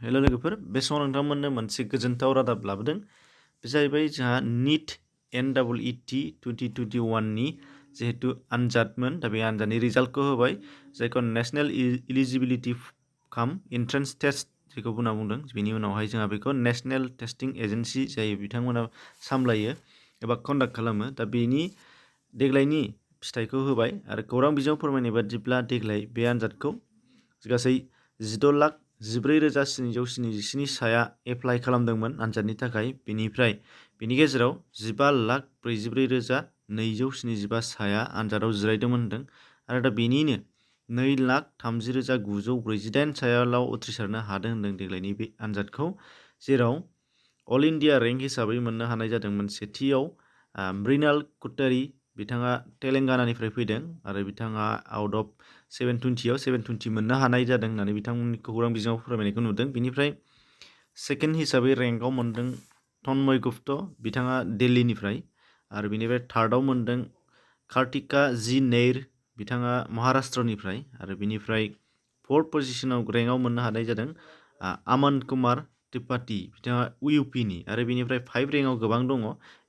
Hello लोगोफोर, बे समाव नोंथांमोननो मोनसे गोजोनथाव रादाब लाबोदों। बे जाहैबाय जोंहा नीट NEET 2021 नि जिहेतु आनजादमोन, दा बे आनजादनि रिजाल्टखौ होबाय, जायखौ नेशनेल इलिजिबिलिटि काम एन्ट्रेन्स टेस्ट जेखौ बुंना बुंदों। बेनि उनावहाय जोंहा बेखौ नेशनेल टेस्टिं एजेन्सि जाय बिथांमोना सामलायो एबा कन्डाक्ट खालामो। दा बेनि देग्लायनि फिथाइखौ होबाय आरो खौरां बिजोङाव फोरमायनाय बादिब्ला देग्लाय बे आनजादखौ गासै 16,14,777 साया एप्लाइ खालामदोंमोन आनजादनि थाखाय। बेनि गेजेराव 15,44,275 साया आनजादाव जिरायदोंमोन होनदों आरो दा बेनिनो 2,30,948 सायाल' उथ्रिसारनो हादों होनदों देग्लायनि बे आनजादखौ, जेराव अल इन्डिया रेंक हिसाबै मोननो हानाय जादोंमोन। सेथियाव मृणाल कुट्टारी, बिथाङा तेलेंगानानिफ्राय फैदों आरो बिथाङा आउट अफ 720 मोननो हानाय जादों होननानै बिथांमोननि खौरां बिजोङाव फोरमायनायखौ नुदों। बिनिफ्राय सेकेन्ड हिसाबै रेंकआव मोनदों तन्मय गुप्त, बिथाङा दिल्लीनिफ्राय, आरो बिनिफ्राय थार्डआव मोनदों कार्तिका जी नैर, बिथाङा महाराष्ट्रनिफ्राय, आरो बिनिफ्राय फोर्थ पजिशनाव रेंकआव मोननो हानाय जादों आमन कुमार त्रिपाठी, बिथाङा UP नि, आरो बिनिफ्राय 5 रेंकआव गोबां दङ,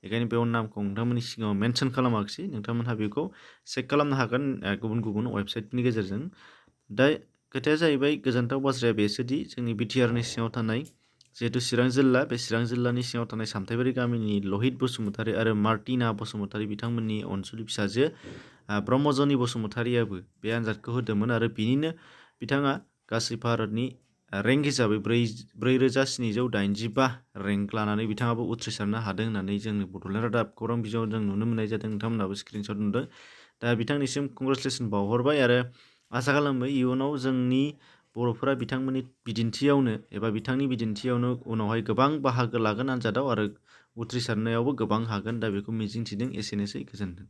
बेखायनो बेयाव नामखौ नोंथांमोननि सिगाङाव मेनसन खालामाखिसै। नोंथांमोनहा बेखौ चेक खालामनो हागोन गुबुन गुबुन वेबसाइटनि गेजेरजों। दा खोथाया जाहैबाय, गोजोनथाव बाथ्राया बेसोदि जोंनि बिटिआरनि सिङाव थानाय जिहेतु चिरां जिल्ला, बे चिरां जिल्लानि सिङाव थानाय सामथाइबारि गामिनि लहित बसुमतारी आरो मार्टिना बसुमतारी बिथांमोननि अनसुलि फिसाजो ब्रह्मजनी बसुमतारीयाबो बे आनजादखौ होदोंमोन आरो बिनिनो बिथाङा गासै भारतनि रेंक हिसाबै 4,785 रेंक लानानै बिथाङाबो उथ्रिसारनो हादों होननानै जोंनि बड'लेण्ड रादाब खौरां बिजोङाव जों नुनो मोननाय जादों। नोंथांमोनाबो स्क्रिनशट नुदों। दा बिथांनिसिम कंग्रेचुलेसन बावहरबाय आरो आसा खालामो इयुनाव जोंनि बर'फोरा बिथांमोननि बिदिन्थियावनो एबा बिथांनि बिदिन्थियावनो उनावहाय गोबां बाहागो लागोन आनजादाव आरो उथ्रिसारनायावबो गोबां हागोन। दा बेखौ मिजिंथिदों। एसेनोसै, गोजोन्थों।